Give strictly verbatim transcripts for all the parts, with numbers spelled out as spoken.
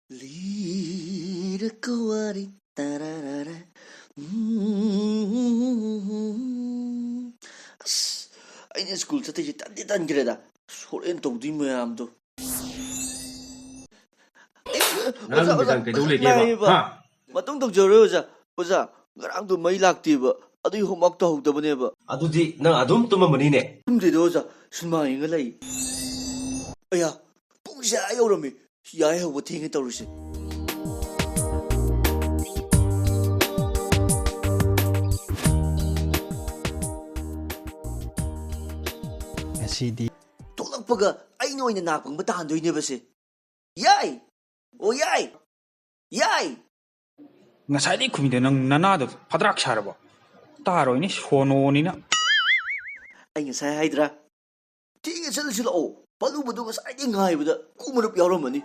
ꯂꯤꯔꯛꯀ ꯋꯥꯔꯤ ꯇꯔꯥꯔꯥꯔꯥ꯫ ꯎꯝ꯫ ꯑꯁ, ꯑꯩꯅ ꯁ꯭ꯀꯨꯜ ꯆꯠꯇꯣꯏꯁꯦ ꯇꯟꯗꯤ ꯇꯟꯈ꯭ꯔꯦꯗ꯫ ꯑꯁ, ꯍꯣꯔꯦꯟ ꯇꯧꯗꯣꯏ ꯃꯌꯥꯝꯗꯣ꯫ ꯑꯩ, ꯉꯔꯥꯡ ꯑꯣꯖꯥ, ꯑꯣꯖꯥ, ꯅꯨꯃꯤꯗꯥꯡ ꯀꯩꯗꯧ ꯂꯩꯒꯦꯕ? ꯉꯥꯏꯌꯦꯕ꯫ ꯍꯥ? ꯃꯇꯨꯡ ꯇꯧꯖꯔꯣꯏ, ꯑꯣꯖꯥ꯫ ꯑꯣꯖꯥ, ꯉꯔꯥꯡꯗꯣ ꯃꯩ ꯂꯥꯛꯇꯦꯕ, ꯑꯗꯨꯒꯤ homework ꯇꯧꯍꯧꯗꯕꯅꯦꯕ꯫ ꯑꯗꯨꯗꯤ ꯅꯪ ꯑꯗꯨꯝ ꯇꯨꯝꯃꯝꯃꯅꯤꯅꯦ? ꯇꯨꯝꯗꯦꯗ, ꯑꯣꯖꯥ, ꯁꯤꯅꯦꯃꯥ ꯌꯦꯡꯉ ꯂꯩ꯫ ꯑꯌꯥ, ꯄꯨꯡꯁꯦ ꯑꯥ ꯌꯧꯔꯝꯃꯤ꯫ ꯌꯥꯏ, ꯍꯧꯕ ꯊꯦꯡꯉꯦ ꯇꯧꯔꯤꯁꯦ꯫ ꯉꯁꯤꯗꯤ ꯊꯣꯛꯂꯛꯄꯒ ꯑꯩꯅ ꯑꯣꯏꯅ ꯅꯥ ꯄꯪꯕ ꯇꯥꯍꯟꯗꯣꯏꯅꯦꯕ ꯁꯦ꯫ ꯌꯥꯏ! ꯑꯣ, ꯌꯥꯏ! ꯌꯥꯏ! ꯉꯁꯥꯏꯗꯩ ꯈꯨꯝꯃꯤꯗꯣ ꯅꯪ ꯅꯅꯥꯗꯣ ꯐꯗ꯭ꯔꯥꯛ ꯁꯥꯔꯕꯣ? ꯇꯥꯔꯣꯏꯅꯦ, ꯁꯣꯅꯣꯅꯤꯅ꯫ ꯑꯩ ꯉꯁꯥꯏ ꯍꯥꯏꯗ꯭ꯔꯥ? ꯊꯦꯡꯅ ꯆꯠꯂꯁꯤ ꯂꯥꯛꯑꯣ꯫ ꯄꯜꯂꯨꯕꯗꯣ ꯉꯁꯥꯏꯗꯩ ꯉꯥꯏꯕꯗ ꯀꯣꯛ ꯃꯔꯨꯞ ꯌꯥꯎꯔꯝꯃꯅꯤ꯫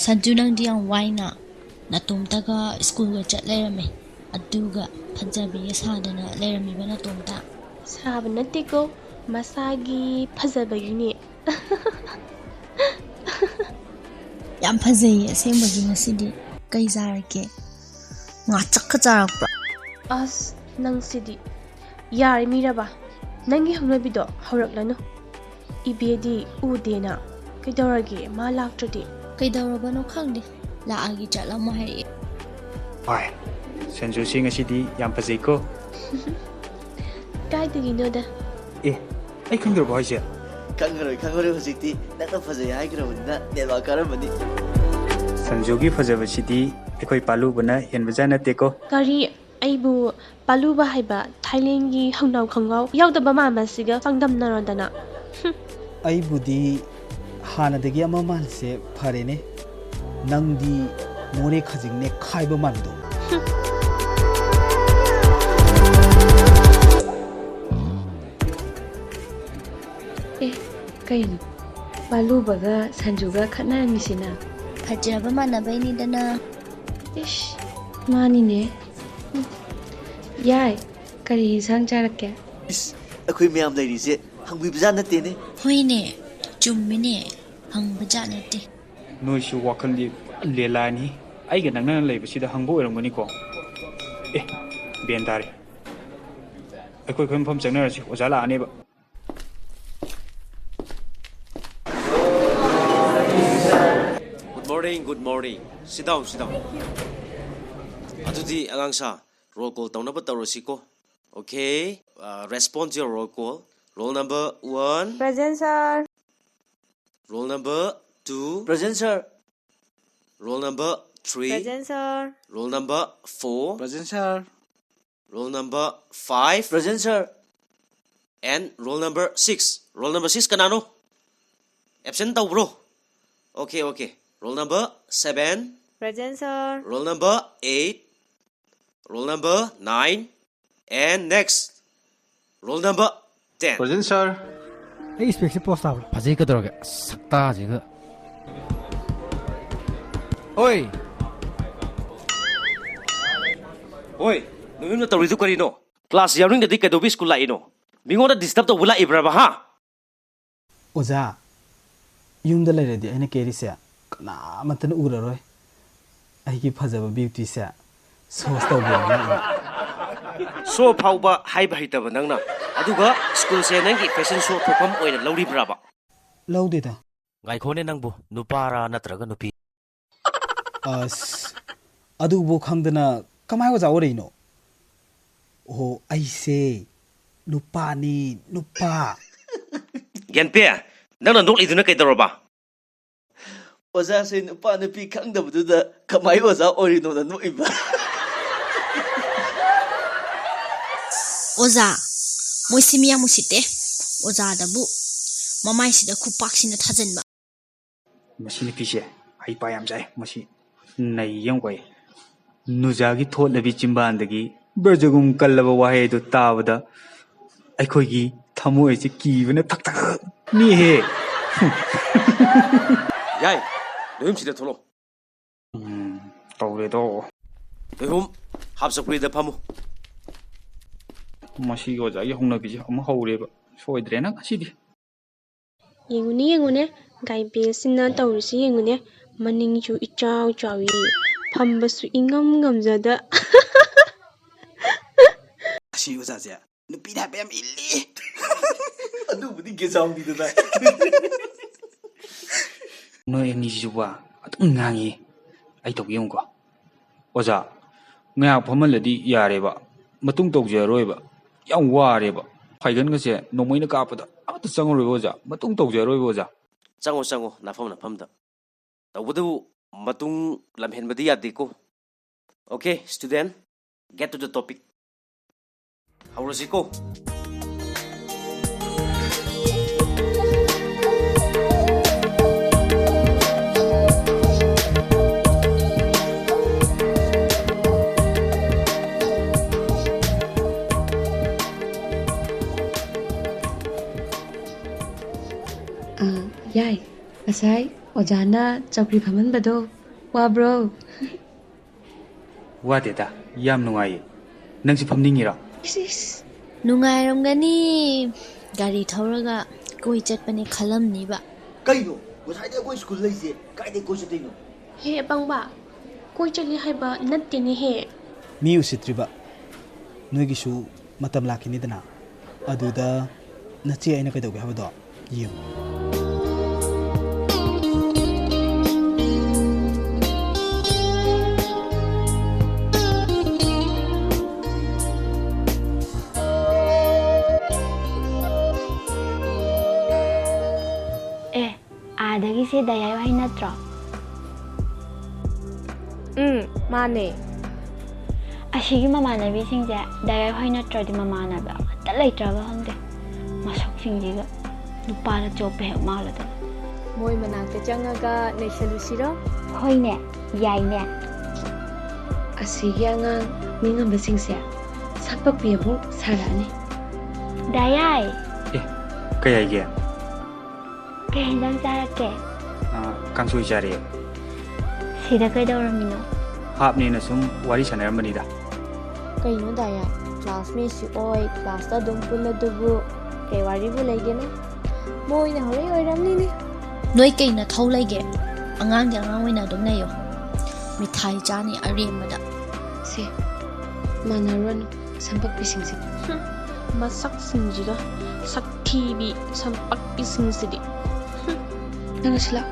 ꯁꯟꯖꯨ, ꯅꯪꯗꯤ ꯌꯥꯝ ꯋꯥꯏꯅ꯫ ꯅꯇꯣꯝꯇꯒ ꯁ꯭ꯀꯨꯜꯒ ꯆꯠ ꯂꯩꯔꯝꯃꯦ, ꯑꯗꯨꯒ ꯐꯖꯕꯤꯒ ꯁꯥꯗꯅ ꯂꯩꯔꯝꯃꯤꯕ ꯅꯇꯣꯝꯇ꯫ ꯁꯥꯕ ꯅꯠꯇꯦꯀꯣ, ꯃꯁꯥꯒꯤ ꯐꯖꯕꯒꯤꯅꯦ꯫ ꯌꯥꯝ ꯐꯖꯩꯌꯦ ꯑꯁꯦꯡꯕꯒꯤ ꯉꯁꯤꯗꯤ꯫ ꯀꯩ ꯆꯥꯔꯛꯀꯦ? ꯉꯥꯆꯛꯀ ꯆꯥꯔꯛꯄ꯭ꯔꯣ? ꯑꯁ, ꯅꯪꯁꯤꯗꯤ꯫ ꯌꯥꯔꯦ ꯃꯤꯔꯕ, ꯅꯪꯒꯤ ꯍꯧꯅꯕꯤꯗꯣ ꯍꯧꯔꯛꯂꯅꯨ꯫ ꯏꯕꯦꯗꯤ ꯎꯗꯦꯅ꯫ ꯀꯩꯗꯧꯔꯒꯦ ꯃꯥ ꯂꯥꯛꯇ꯭ꯔꯗꯤ? ꯀꯩꯗꯧꯔꯕꯅꯣ ꯈꯪꯗꯦ, ꯂꯥꯛꯑꯒꯤ ꯆꯠꯂꯝꯃꯣ ꯍꯥꯏꯔꯛꯑꯦ꯫ ꯍꯣꯏ, ꯁꯟꯖꯨꯁꯤ ꯉꯁꯤꯗꯤ ꯌꯥꯝ ꯐꯖꯩꯀꯣ꯫ ꯀꯥꯏꯗꯒꯤꯅꯣꯗ꯫ ꯑꯦ, ꯑꯩ ꯈꯪꯗ꯭ꯔꯕꯣ ꯍꯥꯏꯁꯦ? ꯈꯪꯉꯔꯣꯏ, ꯈꯪꯉꯔꯣꯏ, ꯍꯧꯖꯤꯛꯇꯤ ꯅꯪꯅ ꯐꯖꯩ ꯍꯥꯏꯈ꯭ꯔꯕꯅꯤꯅ ꯅꯦꯠꯋꯥꯛ ꯀꯥꯔꯝꯃꯅꯤ꯫ ꯁꯟꯖꯨꯒꯤ ꯐꯖꯕꯁꯤꯗꯤ ꯑꯩꯈꯣꯏ ꯄꯥꯂꯨꯕꯅ ꯍꯦꯟꯕꯖꯥꯠ ꯅꯠꯇꯦꯀꯣ꯫ ꯀꯔꯤ? ꯑꯩꯕꯨ ꯄꯥꯂꯨꯕ ꯍꯥꯏꯕ ꯊꯥꯏꯂꯦꯟꯒꯤ ꯍꯧꯅꯥꯎ ꯈꯣꯡꯒꯥꯎ ꯌꯥꯎꯗꯕ ꯃꯥꯟꯕꯁꯤꯒ ꯆꯥꯡꯗꯝꯅꯔꯗꯅ꯫ ꯍꯨꯝ꯫ ꯑꯩꯕꯨꯗꯤ ꯍꯥꯟꯅꯗꯒꯤ ꯑꯃ ꯃꯥꯜꯂꯤꯁꯦ ꯐꯔꯦꯅꯦ꯫ ꯅꯪꯗꯤ ꯃꯣꯔꯦ ꯈꯖꯤꯡ ꯅꯦꯛꯈꯥꯏꯕ ꯃꯥꯟꯕꯗꯣ꯫ ꯑꯦ, ꯀꯩꯅꯣ? ꯄꯥꯂꯨꯕꯒ ꯁꯟꯖꯨꯒ ꯈꯠꯅꯔꯝꯃꯤꯁꯤꯅ? ꯐꯖꯕ ꯃꯥꯟꯅꯕꯩꯅꯤꯗꯅ꯫ ꯏꯁ, ꯃꯥꯅꯤꯅꯦ꯫ ꯌꯥꯏ, ꯀꯔꯤ ꯏꯟꯁꯥꯡ ꯆꯥꯔꯛꯀꯦ? ꯏꯁ, ꯑꯩꯈꯣꯏ ꯃꯌꯥꯝ ꯂꯩꯔꯤꯁꯦ ꯍꯪꯕꯤꯕꯖꯥꯠ ꯅꯠꯇꯦꯅꯦ꯫ ꯍꯣꯏꯅꯦ, ꯆꯨꯝꯃꯤꯅꯦ, ꯍꯪꯕꯖꯥꯠ ꯅꯠꯇꯦ꯫ ꯅꯣꯏꯁꯨ ꯋꯥꯈꯜꯗꯤ ꯂꯦꯂꯥꯅꯤ꯫ ꯑꯩꯒ ꯅꯛꯅꯅ ꯂꯩꯕꯁꯤꯗ ꯍꯪꯕ ꯑꯣꯏꯔꯝꯒꯅꯤꯀꯣ꯫ ꯑꯦ, ꯕꯦꯟ ꯇꯥꯔꯦ꯫ ꯑꯩꯈꯣꯏ ꯑꯩꯈꯣꯏ ꯃꯐꯝ ꯆꯪꯅꯔꯁꯤ, ꯑꯣꯖꯥ ꯂꯥꯛꯑꯅꯦꯕ꯫ Good morning, good morning. Sit down, sit down. ꯑꯗꯨꯗꯤ ꯑꯉꯥꯡ ꯁꯥ, roll call ꯇꯧꯅꯕ ꯇꯧꯔꯁꯤꯀꯣ꯫ Okay, uh, respond to your roll call. Roll number one. Present, sir. Roll number two. Present, sir. Roll number three. Present, sir. Roll number four. Present, sir. Roll number five. Present, sir. And roll number six. Roll number six ꯀꯅꯥꯅꯣ? Absent Toubro? Okay, okay. Roll number seven. Present, sir. Roll number eight. Roll number nine. And next, roll number ten. Present, sir. ꯑꯩ ꯏꯁꯄꯦꯛꯁꯦ ꯄꯣꯁ ꯇꯥꯕ꯭ꯔꯥ? ꯐꯖꯩ ꯀꯩꯗꯧꯔꯒꯦ? ꯑꯁ, ꯁꯛꯇꯥꯁꯤꯒ꯫ ꯍꯣꯏ꯫ ꯍꯣꯏ, ꯅꯣꯏꯅ ꯇꯧꯔꯤꯗꯨ ꯀꯔꯤꯅꯣ? ꯀ꯭ꯂꯥꯁ ꯌꯥꯎꯅꯤꯡꯗꯗꯤ ꯀꯩꯗꯧꯕꯤ ꯁ꯭ꯀꯨꯜ ꯂꯥꯛꯏꯅꯣ? ꯃꯤꯉꯣꯟꯗ ꯗꯤꯁꯇꯔꯕ ꯇꯧꯕ ꯂꯥꯛꯏꯕ꯭ꯔꯕ, ꯍꯥ? ꯑꯣꯖꯥ, ꯌꯨꯝꯗ ꯂꯩꯔꯗꯤ ꯑꯩꯅ ꯀꯦꯔꯤꯁꯦ ꯀꯅꯥꯃꯠꯇꯅ ꯎꯔꯔꯣꯏ꯫ ꯑꯩꯒꯤ ꯐꯖꯕ ꯕ꯭ꯌꯨꯇꯤꯁꯦ ꯁꯣꯁ ꯇꯧꯒꯦꯅ ꯂꯥꯛꯏꯅꯦ꯫ ꯁꯣ ꯐꯥꯎꯕ ꯍꯥꯏꯕ ꯍꯩꯇꯕ ꯅꯪꯅ, ꯑꯗꯨꯒ ꯁ꯭ꯀꯨꯜꯁꯦ ꯅꯪꯒꯤ ꯐꯦꯁꯟ ꯁꯣ ꯊꯣꯛꯐꯝ ꯑꯣꯏꯅ ꯂꯧꯔꯤꯕ꯭ꯔꯕ? ꯂꯧꯗꯦꯗ꯫ ꯉꯥꯏꯈꯣꯅꯦ ꯅꯪꯕꯨ, ꯅꯨꯄꯥꯔꯥ ꯅꯠꯇ꯭ꯔꯒ ꯅꯨꯄꯤ? ꯑꯁ, ꯑꯗꯨꯕꯨ ꯈꯪꯗꯅ ꯀꯃꯥꯏ ꯑꯣꯖꯥ ꯑꯣꯏꯔꯛꯏꯅꯣ? ꯑꯣ, ꯑꯩꯁꯦ ꯅꯨꯄꯥꯅꯤ, ꯅꯨꯄꯥ꯫ ꯒ꯭ꯌꯥꯟꯄꯦ, ꯅꯪꯅ ꯅꯣꯛꯂꯤꯗꯨꯅ ꯀꯩꯗꯧꯔꯕ? ꯑꯣꯖꯥꯁꯦ ꯅꯨꯄꯥ ꯅꯨꯄꯤ ꯈꯪꯗꯕꯗꯨꯗ ꯀꯃꯥꯏ ꯑꯣꯖꯥ ꯑꯣꯏꯔꯤꯅꯣꯅ ꯅꯣꯛꯏꯕ꯫ ꯑꯣꯖꯥ, ꯃꯣꯏꯁꯤ ꯃꯤ ꯌꯥꯝ ꯎꯁꯤꯠꯇꯦ꯫ ꯑꯣꯖꯥꯗꯕꯨ ꯃꯃꯥꯏꯁꯤꯗ ꯈꯨꯄꯥꯛꯁꯤꯅ ꯊꯥꯖꯤꯟꯕ꯫ ꯃꯁꯤ ꯅꯨꯄꯤꯁꯦ ꯍꯩꯄꯥ ꯌꯥꯝ ꯁꯥꯏ꯫ ꯃꯁꯤ ꯅꯩ ꯌꯦꯡꯉꯨꯀꯣ꯫ ꯅꯨꯖꯥꯒꯤ ꯊꯣꯠꯂꯕꯤ ꯆꯤꯝꯕꯥꯟꯗꯒꯤ ꯕ꯭ꯔꯖꯒꯨꯝ ꯀꯜꯂꯕ ꯋꯥꯍꯩ ꯑꯗꯨ ꯇꯥꯕꯗ ꯑꯩꯈꯣꯏꯒꯤ ꯊꯃꯣꯏ ꯑꯁꯤ ꯀꯤꯕꯅ ꯊꯛ ꯊꯛ ꯅꯤꯛꯑꯦꯍꯦ꯫ ꯌꯥꯏ, ꯅꯌꯨꯝꯁꯤꯗ ꯊꯣꯛꯂꯛꯑꯣ꯫ ꯎꯝ, ꯇꯧꯔꯦꯗꯣ꯫ ꯅꯌꯨꯝ ꯍꯥꯞ ꯆꯧꯀ꯭ꯔꯤꯗ ꯐꯝꯃꯨ꯫ ꯃꯁꯤꯒꯤ ꯑꯣꯖꯥꯒꯤ ꯍꯧꯅꯕꯤꯁꯦ ꯑꯃꯨꯛ ꯍꯧꯔꯦꯕ꯫ ꯁꯣꯏꯗ꯭ꯔꯦꯅ ꯉꯁꯤꯗꯤ꯫ ꯌꯦꯡꯉꯨꯅꯦ, ꯌꯦꯡꯉꯨꯅꯦ, ꯒꯥꯏꯕꯦꯁꯤꯅ ꯇꯧꯔꯤꯁꯤ ꯌꯦꯡꯉꯨꯅꯦ, ꯃꯅꯤꯡꯁꯨ ꯏꯆꯥꯎ ꯆꯥꯎꯏ, ꯐꯝꯕꯁꯨ ꯏꯉꯝ ꯉꯝꯖꯗ꯫ ꯑꯁꯤ ꯑꯣꯖꯥꯁꯦ ꯅꯨꯄꯤꯅ ꯍꯥꯏꯕ ꯌꯥꯝ ꯏꯜꯂꯤ꯫ ꯑꯗꯨꯕꯨꯗꯤ ꯒꯦꯖꯥꯎꯅꯤꯗꯅ꯫ ꯅꯣꯏ ꯑꯅꯤꯁꯤꯁꯨꯕ ꯑꯗꯨꯝ ꯉꯥꯡꯉꯤ꯫ ꯑꯩ ꯇꯧꯒꯦ ꯌꯦꯡꯉꯨꯀꯣ꯫ ꯑꯣꯖꯥ, ꯉꯥꯏꯍꯥꯛ ꯐꯝꯍꯜꯂꯗꯤ ꯌꯥꯔꯦꯕ, ꯃꯇꯨꯡ ꯇꯧꯖꯔꯔꯣꯏꯕ, ꯌꯥꯝ ꯋꯥꯔꯦꯕ꯫ ꯐꯥꯏꯒꯟꯒꯁꯦ ꯅꯣꯡꯃꯩꯅ ꯀꯥꯞꯄꯗ ꯑꯃꯠꯇ ꯆꯪꯉꯔꯣꯏꯕ ꯑꯣꯖꯥ, ꯃꯇꯨꯡ ꯇꯧꯖꯔꯔꯣꯏꯕ ꯑꯣꯖꯥ꯫ ꯆꯪꯉꯣ, ꯆꯪꯉꯣ, ꯅꯐꯝ ꯅꯐꯝꯗ꯫ ꯇꯧꯕꯇꯕꯨ ꯃꯇꯨꯡ ꯂꯝꯍꯦꯟꯕꯗꯤ ꯌꯥꯗꯦꯀꯣ꯫ Okay, student, get to the topic. ꯍꯧꯔꯁꯤꯀꯣ꯫ ꯑꯥ, ꯌꯥꯏ꯫ ꯉꯁꯥꯏ ꯑꯣꯖꯥꯅ ꯆꯧꯀ꯭ꯔꯤ ꯐꯝꯍꯟꯕꯗꯣ ꯋꯥꯕ꯭ꯔꯣ? ꯋꯥꯗꯦꯗ, ꯌꯥꯝ ꯅꯨꯡꯉꯥꯏꯌꯦ꯫ ꯅꯪꯁꯨ ꯐꯝꯅꯤꯡꯉꯤꯔꯣ? ꯏꯁ, ꯏꯁ꯫ ꯅꯨꯡꯉꯥꯏꯔꯝꯒꯅꯤ꯫ ꯒꯥꯔꯤ ꯊꯧꯔꯒ ꯀꯣꯏ ꯆꯠꯄꯅꯦ ꯈꯜꯂꯝꯅꯤꯕ꯫ ꯀꯩꯅꯣ? ꯉꯁꯥꯏꯗꯩ ꯑꯩꯈꯣꯏ ꯁ꯭ꯀꯨꯜ ꯂꯩꯁꯦ ꯀꯥꯏꯗꯩ ꯀꯣꯏ ꯆꯠꯇꯣꯏꯅꯣ? ꯍꯦ ꯑꯄꯪꯕ, ꯀꯣꯏ ꯆꯠꯂꯤ ꯍꯥꯏꯕ ꯅꯠꯇꯦꯅꯦꯍꯦ꯫ ꯃꯤ ꯎꯁꯤꯠꯇ꯭ꯔꯤꯕ ꯅꯣꯏꯒꯤꯁꯨ ꯃꯇꯝ ꯂꯥꯛꯈꯤꯅꯤꯗꯅ, ꯑꯗꯨꯗ ꯅꯆꯦ ꯑꯩꯅ ꯀꯩꯗꯧꯒꯦ ꯍꯥꯏꯕꯗꯣ ꯌꯦꯡꯉꯨ꯫ ꯑꯦ, ꯑꯥꯗꯒꯤꯁꯦ ꯗꯌꯥꯏ ꯍꯣꯏ ꯅꯠꯇ꯭ꯔꯣ? ꯎꯝ, ꯃꯥꯅꯦ꯫ ꯑꯁꯤꯒꯤ ꯃꯃꯥꯟꯅꯕꯤꯁꯤꯡꯁꯦ ꯗꯌꯥꯏ ꯍꯣꯏ ꯅꯠꯇ꯭ꯔꯗꯤ ꯃꯃꯥꯟꯅꯕ ꯑꯃꯠꯇ ꯂꯩꯇ꯭ꯔꯕ ꯈꯪꯗꯦ꯫ ꯃꯁꯛꯁꯤꯡꯁꯤꯒ ꯅꯨꯄꯥꯗ ꯆꯣꯞꯄ ꯍꯦꯛ ꯃꯥꯜꯂꯗꯅ꯫ ꯃꯣꯏ ꯃꯅꯥꯛꯇ ꯆꯪꯉꯒ ꯅꯩꯁꯜꯂꯨꯁꯤꯔꯣ? ꯍꯣꯏꯅꯦ, ꯌꯥꯏꯅꯦ꯫ ꯑꯁꯤꯒꯤ ꯑꯉꯥꯡ ꯃꯤꯉꯝꯕꯁꯤꯡꯁꯦ ꯁꯛꯄꯛꯄꯤ ꯑꯃꯨꯛ ꯁꯥꯔꯛꯑꯅꯤ꯫ ꯗꯌꯥꯏ, ꯀꯩ ꯍꯥꯏꯒꯦ? ꯀꯩ ꯍꯦꯟꯖꯥꯡ ꯆꯥꯔꯛꯀꯦ? ꯑ, ꯀꯥꯡꯁꯣꯏ ꯆꯥꯔꯛꯑꯦ꯫ ꯁꯤꯗ ꯀꯩꯗꯧꯔꯝꯃꯤꯅꯣ? ꯍꯥꯞꯅꯦꯅ ꯁꯨꯝ ꯋꯥꯔꯤ ꯁꯥꯟꯅꯔꯝꯕꯅꯤꯗ꯫ ꯀꯩꯅꯣ ꯗꯥꯌꯥ? ꯀ꯭ꯂꯥꯁꯃꯦꯠꯁꯨ ꯑꯣꯏ, ꯀ꯭ꯂꯥꯁꯇ ꯑꯗꯨꯝ ꯄꯨꯜꯂꯗꯨꯕꯨ ꯀꯩ ꯋꯥꯔꯤꯕꯨ ꯂꯩꯒꯦꯅꯦ? ꯃꯣꯏꯅ ꯍꯧꯔꯛꯏ ꯑꯣꯏꯔꯝꯅꯤꯅꯦ꯫ ꯅꯣꯏ ꯀꯩ ꯅꯊꯧ ꯂꯩꯒꯦ? ꯑꯉꯥꯡꯗꯤ ꯑꯉꯥꯡ ꯑꯣꯏꯅ ꯑꯗꯨꯝ ꯂꯩꯌꯣ꯫ ꯃꯤꯊꯥꯏ ꯆꯥꯅꯤ ꯑꯔꯦꯝꯕꯗ꯫ ꯁꯦ, ꯃꯥꯟꯅꯔꯨꯔꯅꯨ ꯁꯝꯄꯛꯄꯤꯁꯤꯡꯁꯦ꯫ ꯃꯁꯛꯁꯤꯡꯁꯤꯒ ꯁꯛꯊꯤꯕꯤ ꯁꯝꯄꯛꯄꯤꯁꯤꯡꯁꯤꯗꯤ꯫ ꯅꯪꯁꯨ ꯂꯥꯛ꯫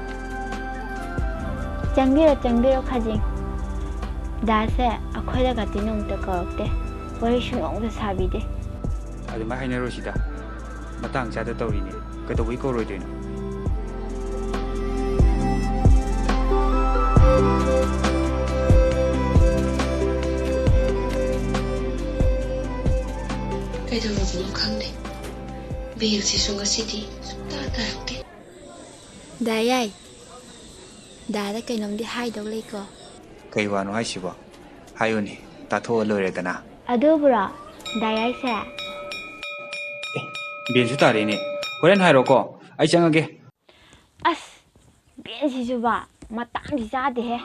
ꯆꯪꯕꯤꯔꯣ, ꯆꯪꯕꯤꯔꯣ ꯈꯖꯤꯡ꯫ ꯗꯥꯁꯦ ꯑꯩꯈꯣꯏꯗꯒꯗꯤ ꯅꯣꯡꯃꯇ ꯀꯧꯔꯛꯇꯦ, ꯋꯥꯔꯤꯁꯨ ꯅꯣꯡꯃꯇ ꯁꯥꯕꯤꯗꯦ꯫ ꯑꯗꯨꯃꯥꯏꯅ ꯍꯥꯏꯅꯔꯣꯏꯁꯤꯗ, ꯃꯇꯥꯡ ꯆꯥꯗ ꯇꯧꯔꯤꯅꯦ, ꯀꯩꯗꯧꯕꯩ ꯀꯧꯔꯣꯏꯗꯣꯏꯅꯣ? ꯀꯩꯗꯧꯔꯕꯅꯣ ꯈꯪꯗꯦ, ꯕꯦꯜꯁꯤꯁꯨ ꯉꯁꯤꯗꯤ ꯁꯨꯡꯇꯥ ꯇꯥꯔꯛꯇꯦ꯫ ꯗꯥ ꯌꯥꯏ, ꯗꯥꯗ ꯀꯩꯅꯣꯝꯗꯤ ꯍꯥꯏꯗꯧ ꯂꯩꯀꯣ꯫ ꯀꯩ ꯋꯥꯅꯣ ꯍꯥꯏꯁꯤꯕꯣ? ꯍꯥꯏꯌꯨꯅꯦ, ꯇꯥꯊꯣꯛꯑ ꯂꯣꯏꯔꯦꯗꯅ꯫ ꯑꯗꯨꯕꯨꯔꯣ, ꯗꯥ ꯌꯥꯏꯁꯦ? ꯕꯦꯜꯁꯨ ꯇꯥꯔꯛꯑꯦꯅꯦ꯫ ꯍꯣꯔꯦꯟ ꯍꯥꯏꯔꯣꯀꯣ, ꯑꯩ ꯆꯪꯉꯒꯦ꯫ ꯑꯁ, ꯕꯦꯟꯁꯤꯁꯨꯕ꯫ ꯃꯇꯥꯡꯗꯤ ꯆꯥꯗꯦꯍꯦ꯫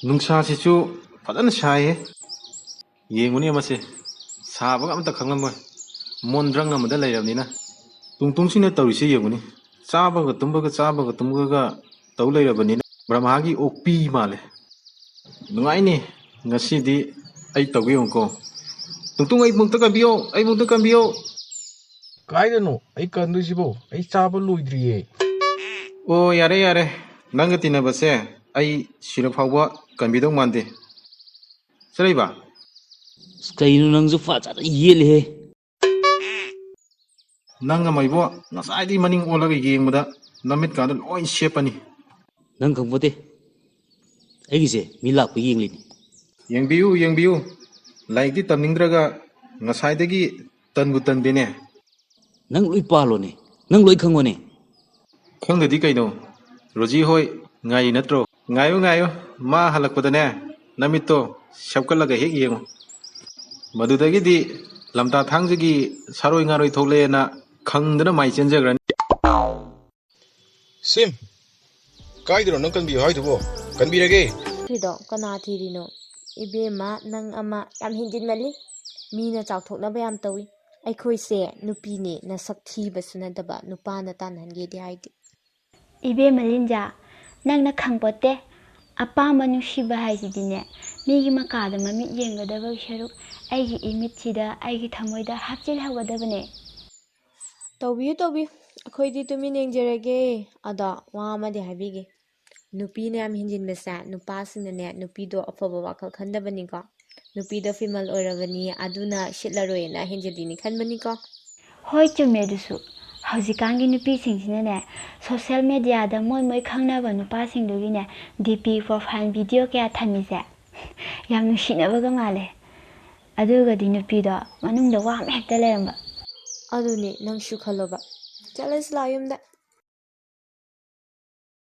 ꯅꯨꯡꯁꯥꯁꯤꯁꯨ ꯐꯖꯅ ꯁꯥꯏꯍꯦ꯫ ꯌꯦꯡꯉꯨꯅꯦ ꯃꯁꯦ, ꯁꯥꯕꯒ ꯑꯝꯇ ꯈꯪꯂꯝꯃꯣꯏ꯫ ꯃꯣꯟꯗ꯭ꯔꯪ ꯑꯃꯗ ꯂꯩꯔꯕꯅꯤꯅ꯫ ꯇꯨꯡꯇꯨꯡꯁꯤꯅ ꯇꯧꯔꯤꯁꯦ ꯌꯦꯡꯉꯨꯅꯦ꯫ ꯆꯥꯕꯒ ꯇꯨꯝꯕꯒ, ꯆꯥꯕꯒ ꯇꯨꯝꯕꯒ ꯇꯧ ꯂꯩꯔꯕꯅꯤꯅ ꯕ꯭ꯔꯍꯃꯥꯒꯤ ꯑꯣꯛꯄꯤ ꯃꯥꯜꯂꯦ꯫ ꯅꯨꯡꯉꯥꯏꯅꯤ ꯉꯁꯤꯗꯤ꯫ ꯑꯩ ꯇꯧꯒꯦ ꯌꯦꯡꯉꯨꯀꯣ꯫ ꯇꯨꯡꯇꯨꯡ, ꯑꯩ ꯃꯨꯛꯇ ꯀꯟꯕꯤꯌꯣ, ꯑꯩ ꯃꯨꯛꯇ ꯀꯟꯕꯤꯌꯣ꯫ ꯀꯥꯏꯗꯅꯣ ꯑꯩ ꯀꯟꯗꯣꯏꯁꯤꯕꯣ? ꯑꯩ ꯆꯥꯕ ꯂꯣꯏꯗ꯭ꯔꯤꯌꯦ꯫ ꯑꯣ, ꯌꯥꯔꯦ, ꯌꯥꯔꯦ꯫ ꯅꯪꯒ ꯇꯤꯟꯅꯕꯁꯦ ꯑꯩ ꯁꯤꯔ ꯐꯥꯎꯕ ꯀꯟꯕꯤꯗꯧ ꯃꯥꯟꯗꯦ꯫ ꯆꯠꯂꯛꯏꯕ? ꯑꯁ, ꯀꯩꯅꯣ ꯅꯪꯁꯨ ꯐꯖꯅ ꯌꯦꯠꯂꯦꯍꯦ꯫ ꯅꯪ ꯑꯃ ꯏꯕꯣ, ꯉꯁꯥꯏꯗꯒꯤ ꯃꯅꯤꯡ ꯑꯣꯜꯂꯒ ꯌꯦꯡꯕꯗ ꯅꯃꯤꯠꯀꯥꯗꯣ ꯂꯣꯏ ꯁꯦꯞꯄꯅꯤ꯫ ꯅꯪ ꯈꯪꯄꯣꯠꯇꯦ꯫ ꯑꯩꯒꯤꯁꯦ ꯃꯤ ꯂꯥꯛꯄ ꯌꯦꯡꯂꯤꯅꯤ꯫ ꯌꯦꯡꯕꯤꯌꯨ, ꯌꯦꯡꯕꯤꯌꯨ꯫ ꯂꯥꯏꯔꯤꯛꯇꯤ ꯇꯝꯅꯤꯡꯗ꯭ꯔꯒ ꯉꯁꯥꯏꯗꯒꯤ ꯇꯟꯕꯨ ꯇꯟꯗꯦꯅꯦ꯫ ꯅꯪ ꯂꯣꯏ ꯄꯥꯜꯂꯣꯅꯦ꯫ ꯅꯪ ꯂꯣꯏ ꯈꯪꯉꯣꯅꯦ꯫ ꯈꯪꯗꯗꯤ ꯀꯩꯅꯣ? ꯔꯣꯖꯤ ꯍꯣꯏ ꯉꯥꯏꯔꯤ ꯅꯠꯇ꯭ꯔꯣ? ꯉꯥꯏꯌꯨ, ꯉꯥꯏꯌꯨ꯫ ꯃꯥ ꯍꯜꯂꯛꯄꯗꯅꯦ, ꯅꯃꯤꯠꯇꯣ ꯁꯦꯞꯀꯠꯂꯒ ꯍꯦꯛ ꯌꯦꯡꯉꯨ꯫ ꯃꯗꯨꯗꯒꯤꯗꯤ ꯂꯝꯇꯥ ꯊꯥꯡꯖꯒꯤ ꯁꯥꯔꯣꯏ ꯉꯥꯔꯣꯏ ꯊꯣꯛꯂꯛꯑꯦꯅ ꯈꯪꯗꯅ ꯃꯥꯏ ꯆꯦꯟꯖꯈ꯭ꯔꯅꯤ꯫ ꯁꯤꯝ, ꯀꯥꯏꯗꯅꯣ ꯅꯪ ꯀꯟꯕꯤꯌꯨ ꯍꯥꯏꯗꯨꯕꯣ? ꯀꯟꯕꯤꯔꯒꯦ꯫ ꯊꯤꯗꯣ ꯀꯅꯥ ꯊꯤꯔꯤꯅꯣ? ꯏꯕꯦꯝꯃ, ꯅꯪ ꯑꯃ ꯌꯥꯝ ꯍꯦꯟꯖꯤꯟꯃꯜꯂꯤ꯫ ꯃꯤꯅ ꯆꯥꯎꯊꯣꯛꯅꯕ ꯌꯥꯝ ꯇꯧꯏ꯫ ꯑꯩꯈꯣꯏꯁꯦ ꯅꯨꯄꯤꯅꯦ, ꯅꯁꯛ ꯊꯤꯕꯁꯨ ꯅꯠꯇꯕ, ꯅꯨꯄꯥꯅ ꯇꯥꯟꯅꯍꯟꯒꯦꯗꯤ ꯍꯥꯏꯗꯦ꯫ ꯏꯕꯦꯝꯃ ꯂꯤꯟꯖꯥ, ꯅꯪꯅ ꯈꯪꯄꯣꯠꯇꯦ꯫ ꯑꯄꯥꯝꯕ ꯅꯨꯡꯁꯤꯕ ꯍꯥꯏꯁꯤꯗꯤꯅꯦ, ꯃꯤꯒꯤ ꯃꯀꯥꯗ ꯃꯃꯤꯠ ꯌꯦꯡꯒꯗꯕꯒꯤ ꯁꯔꯨꯛ ꯑꯩꯒꯤ ꯏꯃꯤꯠꯁꯤꯗ, ꯑꯩꯒꯤ ꯊꯃꯣꯏꯗ ꯍꯥꯞꯆꯤꯜꯍꯧꯒꯗꯕꯅꯦ꯫ ꯇꯧꯕꯤꯌꯨ, ꯇꯧꯕꯤꯌꯨ꯫ ꯑꯩꯈꯣꯏꯗꯤ ꯇꯨꯃꯤꯟ ꯌꯦꯡꯖꯔꯒꯦ꯫ ꯑꯗꯣ ꯋꯥ ꯑꯃꯗꯤ ꯍꯥꯏꯕꯤꯒꯦ꯫ ꯅꯨꯄꯤꯅ ꯌꯥꯝ ꯍꯦꯟꯖꯤꯟꯕꯁꯦ, ꯅꯨꯄꯥꯁꯤꯡꯅꯅꯦ, ꯅꯨꯄꯤꯗꯣ ꯑꯐꯕ ꯋꯥꯈꯜ ꯈꯟꯗꯕꯅꯤꯀꯣ꯫ ꯅꯨꯄꯤꯗꯣ ꯐꯤꯃꯦꯜ ꯑꯣꯏꯔꯕꯅꯤ, ꯑꯗꯨꯅ ꯁꯤꯠꯂꯔꯣꯏꯅ ꯍꯦꯟꯖꯤꯜꯂꯤꯅꯤ ꯈꯟꯕꯅꯤꯀꯣ꯫ ꯍꯣꯏ, ꯆꯨꯝꯃꯦ ꯑꯗꯨꯁꯨ꯫ ꯍꯧꯖꯤꯛꯀꯥꯟꯒꯤ ꯅꯨꯄꯤꯁꯤꯡꯁꯤꯅꯅꯦ, ꯁꯣꯁꯦꯜ ꯃꯦꯗꯤꯌꯥꯗ ꯃꯣꯏ ꯃꯣꯏ ꯈꯪꯅꯕ ꯅꯨꯄꯥꯁꯤꯡꯗꯨꯒꯤꯅꯦ, ꯗꯤ ꯄꯤ ꯄ꯭ꯔꯣꯐꯥꯏꯜ ꯚꯤꯗꯤꯑꯣ ꯀꯌꯥ ꯊꯝꯃꯤꯁꯦ ꯌꯥꯝ ꯅꯨꯡꯁꯤꯅꯕꯒ ꯃꯥꯜꯂꯦ꯫ ꯑꯗꯨꯒꯗꯤ ꯅꯨꯄꯤꯗꯣ ꯃꯅꯨꯡꯗ ꯋꯥ ꯑꯃ ꯍꯦꯛꯇ ꯂꯩꯔꯝꯕ꯫ ꯑꯗꯨꯅꯦ, ꯅꯪꯁꯨ ꯈꯜꯂꯣꯕ꯫ ꯆꯠꯂꯁꯤ ꯂꯥꯛꯑꯣ ꯌꯨꯝꯗ꯫